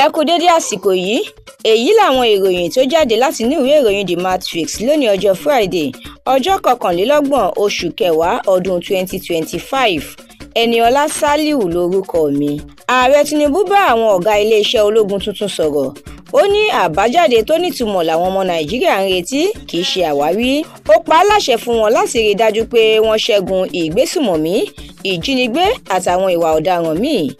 Ẹ kú dédé àsìkò yìí. Èyí làwọn ìròyìn tó jáde láti inú ìwé ìròyìn The Matrix lónìí, ọjọ́ Friday, ọjọ́ 21 oṣù kẹwàá ọdún 2025. Ẹniọlá Saliu lorúkọ mi. Ààrẹ Tinubu bá àwọn ọ̀gá iléeṣẹ́ ológun tuntun sọ̀rọ̀. Ó ní àbájáde tó nítumọ̀ làwọn ọmọ Nàìjíríà ń retí, kì í ṣe àwáwí. Ó pa á láṣẹ fún wọn láti rí i dájú pé wọ́n ṣẹ́gun ìgbésùmọ̀mí, ìjínigbé àtàwọn ìwà ọ̀daràn míì.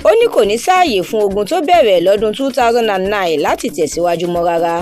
Ó ní kò ní sáàyè fún ogun tó bẹ̀rẹ̀ lọ́dún 2009 láti tẹ̀síwájú mọ́ rárá.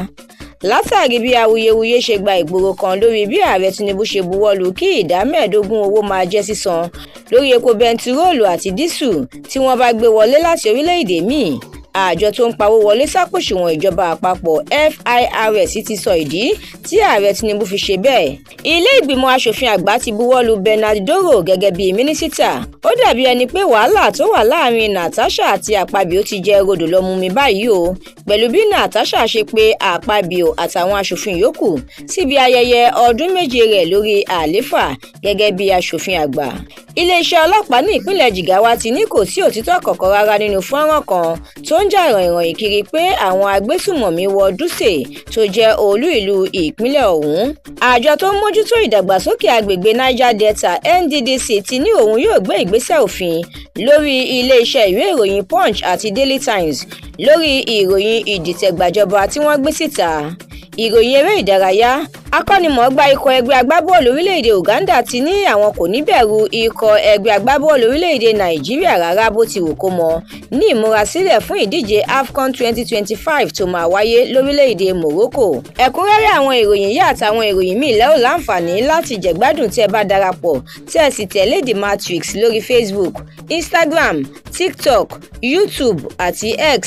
Látàrí bí awuyewuye ṣe gba ìgboro kan lórí bí Ààrẹ Tinubu ṣe buwọ́ lù kí ìdá 15 owó máa jẹ́ sísan lórí epo bẹntiróòlù àti dísù tí wọ́n bá gbé wọlé láti orílẹ̀-èdè míì, àjọ tó ń pawó wọlé sápòṣùwọ̀n ìjọba àpapọ̀, FIRS, ti sọ ìdí tí Ààrẹ Tinubu fi ṣe bẹ́ẹ̀. Ilé ìgbìmọ̀ asòfin àgbà ti buwọ́ lu Bernard Doro gẹ́gẹ́ bíi mínísítà. Ó dàbí ẹni pé wàhálà tó wà láàrin Natasha àti Akpabio ti jẹ́ rodò lọ mumi báyìí o, pẹ̀lú bí Natasha ṣe pé Akpabio àtàwọn asòfin yòókù síbi ayẹyẹ ọdún 7 rẹ̀ lórí àlééfà gẹ́gẹ́ bí asòfin àgbà. Iléeṣẹ́ ọlọ́pàá ní ìpínlẹ̀ Jigawa ti ní kò sí òtítọ́ kankan rárá nínú fọ́nrán kan tó ń jà ràìnràìn kiri pé àwọn agbésùmọ̀mí wọ Dutse tó jẹ́ olú ìlú ìpínlẹ̀ ọ̀hún. Àjọ tó ń mójútó ìdàgbàsókè agbègbè Niger Delta, NDDC, ti ní òun yóò gbé ìgbésẹ̀ òfin lórí iléeṣẹ́ ìwé ìròyìn Punch àti Daily Times lórí ìròyìn ìdìtẹ̀gbàjọba tí wọ́n gbé síta. Ìròyìn eré ìdárayá: akọ́nimọ̀ọ́gbá ikọ̀ ẹgbẹ́ agbábọ́ọ̀lù orílẹ̀-èdè Uganda ti ní àwọn kò ní bẹ̀rù ikọ̀ ẹgbẹ́ agbábọ́ọ̀lù orílẹ̀-èdè Nàìjíríà rárá bó ti wù kó mọ, ní ìmúrasílẹ̀ fún ìdíje AFCON 2025 tó máa wáyé lórílẹ̀-èdè Morocco. Ẹ̀kúnrẹ́rẹ́ àwọn ìròyìn yìí àtàwọn ìròyìn míì lẹ́ ò láǹfààní láti jẹ̀gbádùn tí ẹ bá darapọ̀ tí ẹ sì tẹ̀lé The Matrix lórí Facebook, Instagram, TikTok, YouTube àti X.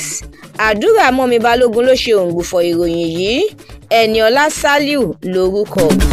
Àdúrà mọ́mi Balógun ló ṣe òǹgbùfọ̀ ìròyìn yìí. Ẹniọlá Saliu lorúkọ mi.